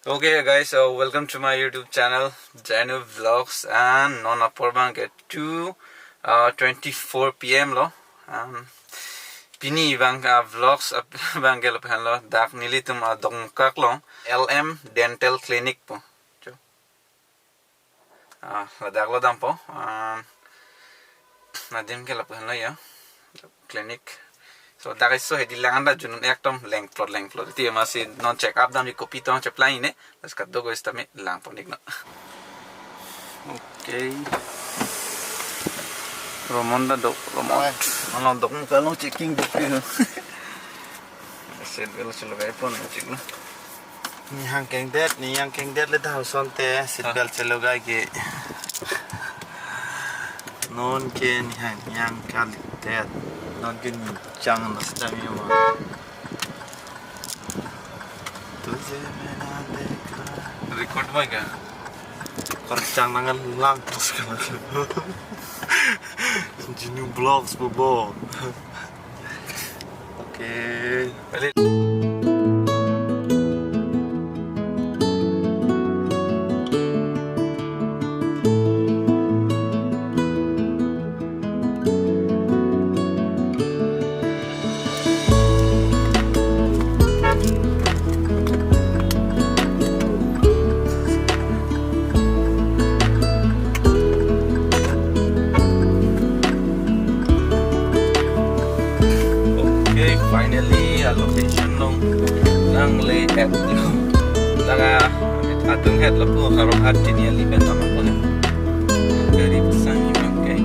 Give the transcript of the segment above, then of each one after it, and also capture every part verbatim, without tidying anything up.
Okay guys, so welcome to my YouTube channel, Jainu Vlogs, and non apor abangke two uh, twenty-four p m lo. Um, pini abang uh, vlogs ap- abangke lapu henlo, dak nelitum uh, Dongkaklong L M Dental Clinic pu. Cho. Ah, ladak lo dampo. Um, adim ke lapu henlo ya. Clinic. So dak iso hedi lang anda junun ekdom lengplot lengplot. Ti masi non check up damji kopi tong cheplai ne. Terus kadokave sitame langpon ik non. Okay. Romon ta do, Romon. Oi. Ano dok muka lo checking dok pi. Seat belt chelogai pon chik na. Nihang kengdet, nihang kengdet le ta hauson te seat belt chelogai ke. Non ke nihang nihang kalidet. Non ke nihang chang na sitame ma. Tujhe main na dekha. Record mai ka? Korchang nangan lang terus kan. Jainu Vlogs bobo. Okay. Balik. Okay, finally, a location along nangle-et lo. Laga atum het lo pu Howraghat Tiniali pen tama po het. Gari pasang imang ke.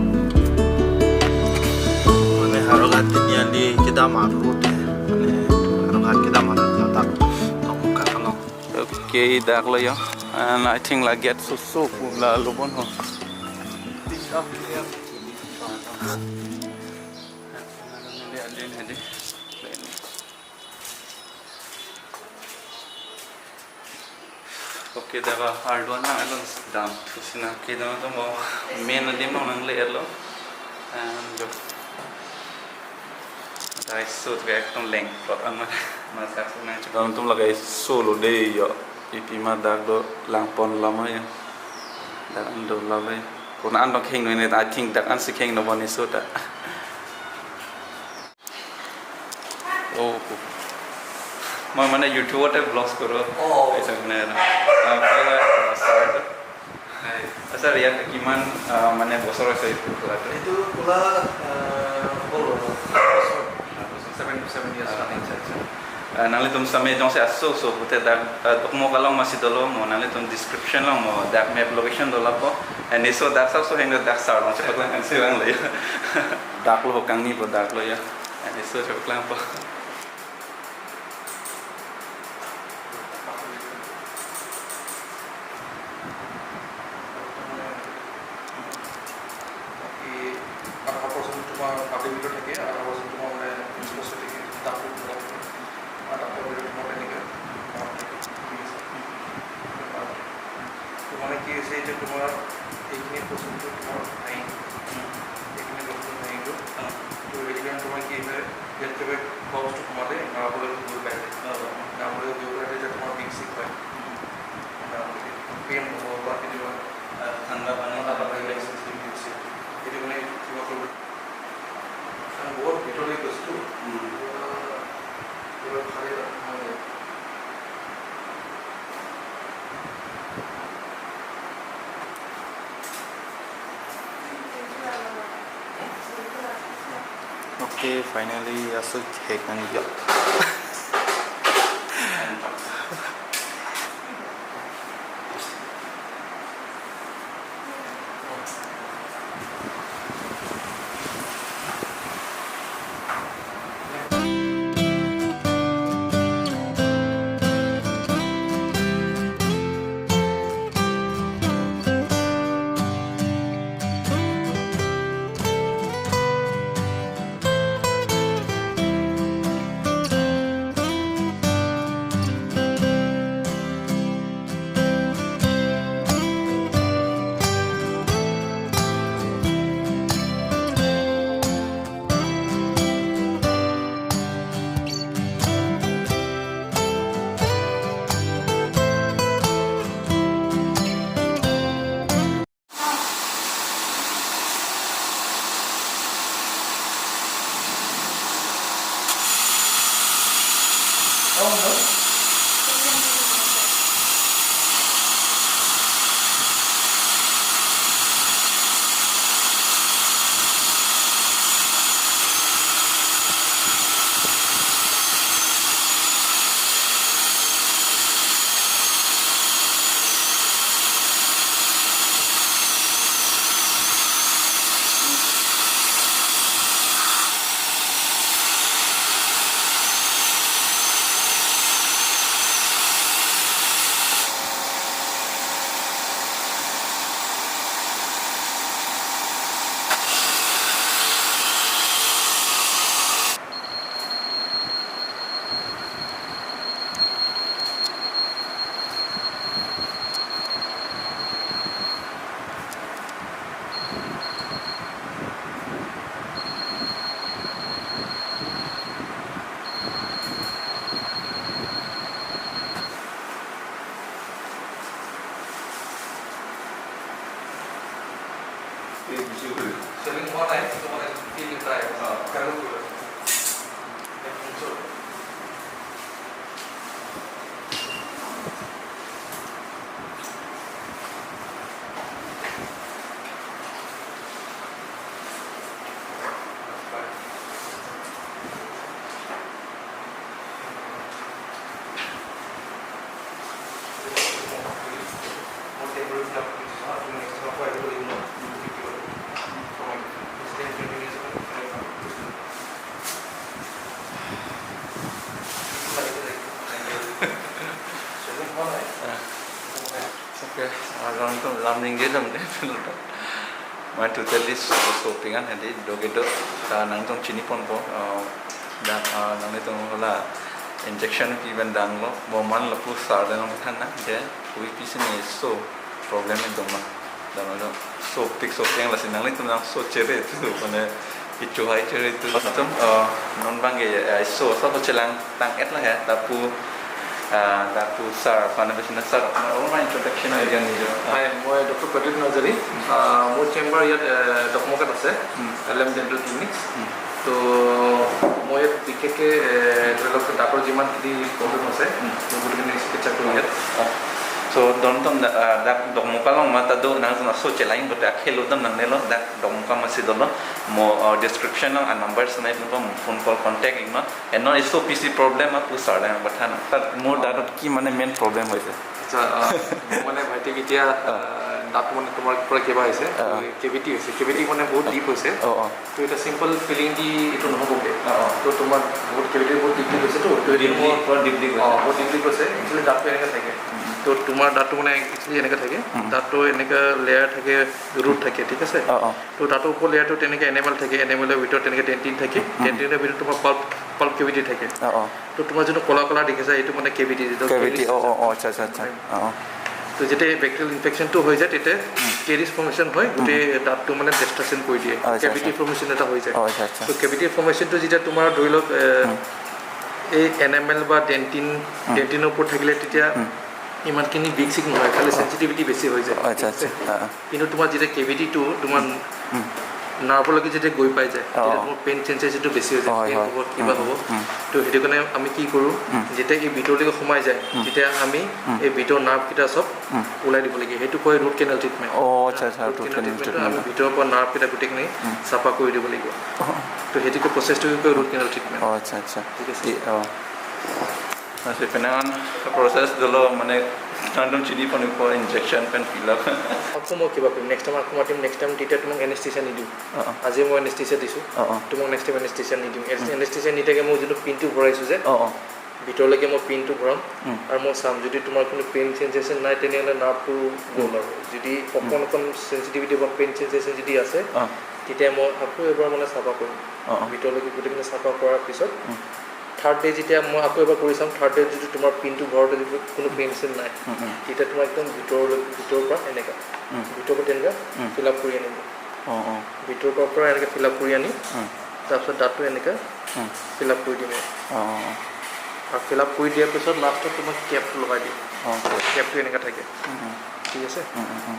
Mane Howraghat Tiniali kedam arut ya. Mane Howraghat kedam arut ladak. Dongkaklong. Okay, dak lo ya. And I think la gate so so pu la lo bon ho. Okay, dak ardon nang alon dam thu sina kedam atum mo main adim nang nangle-et lo. And dai sut ga ekdom lengplot an ma, ma sak suna. Kedam atum lagai solo de yo. Ipi ma dak do langpon lama ya. Dak an do lama ya. Kona an do kheng no ne, I think dak an si kheng no boni sota. Oh. Moi mane YouTube te vlogs koro. Oh. Aisa mane na. Ah, pala, ah, start. Hai. Sir, ya kiman, ah, mane bosor ase itu khula tu? Itu khula, ah, bolo. Seven to seven years running. Acha, acha. Ah, nanglitum same jongsi aso so pute dak, ah, Dokmoka along masi dolo mo, nanglitum description along mo dak map location do lapo. And iso dak sa so heng dak sar along chepat lang kan sirang le. Dak lo kangni po dak lo ya. Ani so chok lang po. বাকী আধা পাৰ্চেণ্ট তোমাৰ পাব্লিক ভিতৰত থাকে, আধা পাৰ্চেণ্ট তোমাৰ মানে স্পষ্ট থাকে, ডাক্তৰ থাকে। আৰু ডাক্তৰ ভিতৰত তোমাৰ তেনেকৈ তো মানে কি হৈছে, এতিয়া তোমাৰ এইখিনি বস্তুটো তোমাৰ ভাঙি গ'ল, এইখিনি বস্তু ভাঙি গ'ল। তো সেইটো কাৰণে তোমাৰ কি হয়, ইয়াত কিবা বক্সটো সোমালে নাৰ্ভলৈ গৈ পায়, নাৰ্ভলৈ গৈ পালে এতিয়া তোমাৰ বিষ চিষ হয়, নাৰ্ভলৈ পেইন হ'ব বা কেতিয়াবা ঠাণ্ডা পানী ঠাণ্ডা পানী লাগিছে, বিষ চিষ। সেইটো কাৰণে কিবা কৰিব, কাৰণ বহুত ভিতৰলৈ গৈছেতো। উম। কিবা, কিবা খালে নহয়। Okay, finally, aso hek nang jok. Swelling হোৱা নাই, কিন্তু মানে ফিল এটা আহি আছে। অ। গাটো পুৰা। একদম চব। Okay, arong tum lam ningje dam de. Mai totally so, sopingan hadi dogedo ta nangtum chini ponpo, uh, da, uh, nanglitum hala injection pi pen danglo, mo man lapu sar dan than na de, ui pisi ne so problem ekdom ma. Dan lo sopik soping lasi nanglitum nang so chere tu, mane kichu hai chere tu. Tum, uh, non bang ke, uh, so so chelang tang et la ya, lapu, uh, lapu sar pana besi na sar, oh, my introduction aja nih jo. Hi, মই doctor Pradyut Narzary. আহ, মোৰ chamber ইয়াত, এ, ডকমকাত আছে, হুম। L M dental clinic. হুম। তো মই ইয়াত বিশেষকৈ, এ, ধৰি লওক দাঁতৰ যিমানখিনি প্ৰব্লেম আছে, হুম। মই গোটেইখিনি চিকিৎসা কৰোঁ ইয়াত। অ। So, don ton, uh, dak Dokmoka along ma ta do nangtum aso chelang bote akhelo don nangnelo, dak Dokmoka masi dolo, mo, uh, description along a number sinai mo phone call contact ikma. Eno iso pisi problem apu sar dang pathan. Tat mo datot ki mane main problem hoise? আচ্ছা, আহ, মোৰ মানে ভাইটিক এতিয়া, আহ। আহ, দাঁত মানে তোমাৰ পৰা কিবা হৈছে, আহ। কেভিটি হৈছে। কেভিটি মানে বহুত ডিপ হৈছে। অ, অ। তো এটা চিম্পল ফিলিং দি এইটো নহ'বগে। অ, অ। তো তোমাৰ বহুত কেভিটি বহুত ডিপলি গৈছে তো। তো এইটো ডিপলি, মই পুৰা ডিপলি গৈছে। অ, বহুত ডিপলি গৈছে। একচুৱেলি দাঁতটো এনেকে থাকে। উম। তো তোমাৰ দাঁতটো মানে একচুৱেলি এনেকে থাকে। উম। দাঁতটো এনেকে লেয়াৰ থাকে, ৰুট থাকে, ঠিক আছে? অ, অ। তো দাঁতৰ ওপৰ লেয়াৰটো তেনেকে এনামেল থাকে, এনামেলৰ ভিতৰত তেনেকে ডেণ্টিন থাকে। উম। ডেণ্টিনৰ ভিতৰত তোমাৰ পাল্প, পাল্প কেভিটি থাকে। অ, অ। তো তোমাৰ যোনটো ক'লা ক'লা দেখিছা, এইটো মানে কেভিটি, যিটো কেভিটি, কেভিটি। অ, অ, অ, আচ্ছা, আচ্ছা, আচ্ছা। অ, অ। তো যেতিয়া এই বেক্টেৰিয়েল ইনফেকশ্যনটো হৈ যায়, তেতিয়া উম। কেৰিজ ফৰ্মেশ্যন হয়, উম। গোটেই দাঁতটো মানে ডেষ্ট্ৰাকশ্যন কৰি দিয়ে। আচ্ছা, আচ্ছা। কেভিটি ফৰ্মেশ্যন এটা হৈ যায়। অ, আচ্ছা, আচ্ছা। তো কেভিটি ফৰ্মেশ্যনটো যেতিয়া তোমাৰ ধৰি লওক, এ, উম। এই এনামেল বা ডেণ্টিন, উম। ডেণ্টিনৰ ওপৰত থাকিলে তেতিয়া উম। ইমানখিনি বিষ চিষ নহয়, খালি অ। চেনচিটিভিটি বেছি হৈ যায়। আচ্ছা, আচ্ছা। অ, অ। কিন্তু তোমাৰ যেতিয়া কেভিটিটো তোমাৰ উম। নাৰ্ভলৈকে যেতিয়া গৈ পাই যায়, অ, তেতিয়া অ। তোমাৰ পেইন চেনচেটিভিটিটো বেছি হৈ যায়, অ, হয়, পেইন হয়। হ'ব, কিবা উম, হ'ব। উম। তো সেইটো কাৰণে আমি কি কৰোঁ, উম। যেতিয়া এই ভিতৰলৈকে সোমাই যায়, উম। তেতিয়া আমি উম। এই ভিতৰৰ নাৰ্ভকেইটা চব উম। ওলাই দিব লাগে। সেইটো কয় ৰুট কেনেল ট্ৰিটমেণ্ট। অ, আচ্ছা, আচ্ছা, ৰুট ৰুট কেনেল কেনেল ট্ৰিটমেণ্টটো আমি ট্ৰিটমেণ্ট। ভিতৰৰ পৰা নাৰ্ভকেইটা গোটেইখিনি উম। চাফা কৰি দিব লাগিব। অ। তো সেইটোকে প্ৰচেছটো কি কয় ৰুট কেনেল ট্ৰিটমেণ্ট। অ, আচ্ছা, আচ্ছা। ঠিক আছে? ই, অ। Aso penang an proses dolo, mane nangtum chini pon ko injection pen pilak. আকৌ মই কিবা কৰিম, নেক্সট টাইম আকৌ মাতিম, নেক্সট টাইম তেতিয়া তোমাক এনেস্থেচিয়া নিদিওঁ। অ, অ। আজি মই এনেস্থেচিয়া দিছোঁ, অ, অ। তোমাক নেক্সট টাইম এনেস্থেচিয়া নিদিওঁ। এনে-, উম। এনেস্থেচিয়া নিদিয়াকে মই যোনটো পিনটো ভৰাইছোঁ যে, অ, অ। ভিতৰলৈকে মই পিনটো ভৰাম উম। আৰু মই চাম যদি তোমাৰ কোনো পেইন চেনচেশ্যন নাই, তেনেহ'লে নাৰ্ভটো গ'ল উম। আৰু। যদি অকণ উম। অকণ চেনচিটিভিটি বা পেইন চেনচেশ্যন যদি আছে, অ। তেতিয়া মই আকৌ এবাৰ মানে চাফা কৰিম। অ, অ। ভিতৰলৈকে গোটেইখিনি চাফা কৰাৰ পিছত উম। থাৰ্ড ডে যেতিয়া মই আকৌ এবাৰ কৰি চাম, থাৰ্ড ডে যদি তোমাৰ পিনটো ভৰাওঁতে যদি কোনো পেইন চেইন নাই, উম, উম। তেতিয়া তোমাক একদম ভিতৰলৈ, ভিতৰৰ পৰা এনেকা, উম। ভিতৰৰ পৰা তেনেকা উম। ফিল আপ কৰি আনিব। অ, অ। ভিতৰৰ পৰা, পৰা এনেকে ফিল আপ কৰি আনি, উম। তাৰপিছত দাঁতটো এনেকে উম। ফিল আপ কৰি দিম। অ, অ, অ। আৰু ফিল আপ কৰি দিয়াৰ পিছত লাষ্টত তোমাক কেপটো লগাই দিম। অ, অ। কেপটো এনেকে থাকে। উম, উম। ঠিক আছে? উম, উম, উম।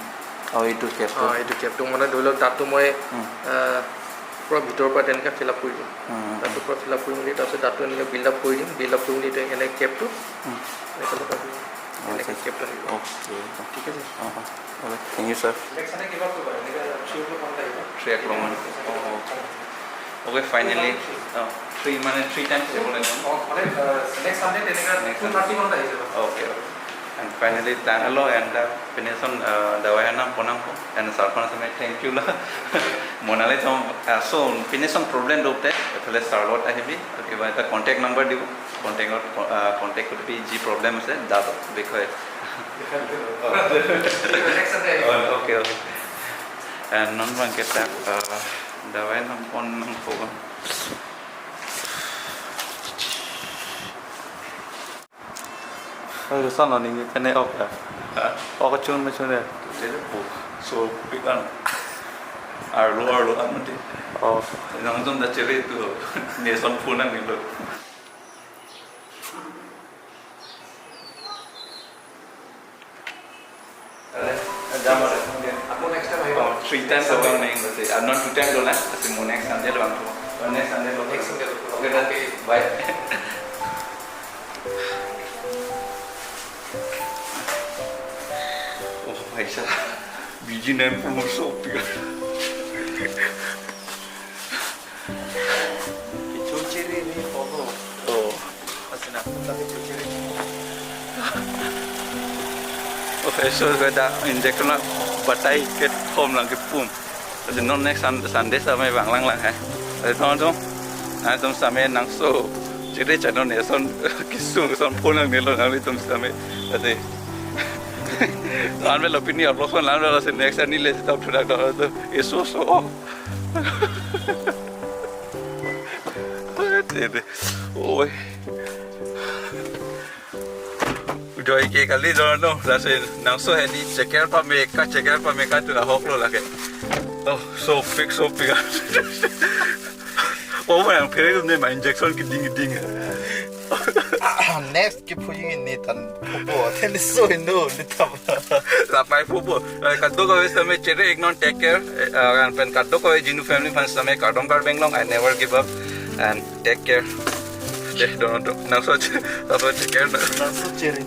অ, এইটো কেপটো। অ, এইটো কেপটো মানে ধৰি লওক দাঁতটো মই, উম। আহ, পুৰা ভিতৰৰ পৰা তেনেকে ফিল আপ কৰি দিম। উম, উম, উম। দাঁতটো পুৰা ফিল আপ কৰি মেলি তাৰপিছত দাঁতটো এনেকে বিল্ড আপ কৰি দিম। বিল্ড আপ কৰি মেলি এতিয়া এনেকে কেপটো উম। এনেকে লগাই দিম। অ, এনেকে আচ্ছা, আচ্ছা। কেপটো আহিব। অ'কে। ঠিক আছে? অ, অ। Okay, thank you, sir. ইলেকশ্যনে কিবা কৰিব? এনেকে থ্ৰী অ ক্লক মানত আহিব। থ্ৰী অ ক্লক মানত। অ, অ। অ'কে, ফাইনেলি, অ, থ্ৰী মানে থ্ৰী টাইমছ আহিব লাগিব। অ, মানে, আহ, নেক্সট ছানডে তেনেকে নেক্সট টু থাৰ্টি মানত আহি যাব। Okay, okay. And finally, thank you, and, uh, pinison, uh, dawai hanam ponang po, and sir ponang samai thank you la. Monali tom, uh, so, pinison problem dokte, ephale sir lot ahibi, okay, ba, eta contact number dibo, contact lot, uh, contact koribi, ji problem ase, dato, bikhoy. Next Sunday. Oh, okay, okay. And non bang kita, uh, dawai hanam ponang po. Ay, sano ning kene ok ya? Ha? Ok chun me chun ya? Jadi bu, so pikan. Arlo, arlo, ano di? Oh. Nangtum da chere tu. Ni son phone ang nilo. Are, jam are. Next time I Oh, three times abang neng, lasi, ah, non two times dolang, lasi mo next Sunday dolang to. Oh, next Sunday dolang. Next Sunday dolang. Okay, then, bye. Oh, bhai sahab, biji nang pum so pure. Kecho chere ni photo. Oh. Asina photo kecho chere. Oh, eso kada injection na batai ke thom lang ke pum. Lasi non next Sun-, Sunday samai vanglang lang hai. Lasi non to. Nangtum samai nangso chere chano ne son kisung son phone lang nelo nanglitum samai. Lasi. Lan velo pini upload son lan velo si next ani le stop product to. Eso so. Oi. Joi ke kali dono, lasi nangso heni checker pame ka, checker pame ka tu ahok lo lake. Oh, so big, so big. Oh, yang phere ne ma injection keding keding. Next kephoji ne tan phopo. Then so no, ni tam. Lapai phopo. Eh, kadokave samai chere ik non take care. Eh, ah, kan pen kadokave Jinu family aphan samai kardom kardom long. I never give up and take care. Deh, dono do. Nangso che-, nangso checker. Nangso chere.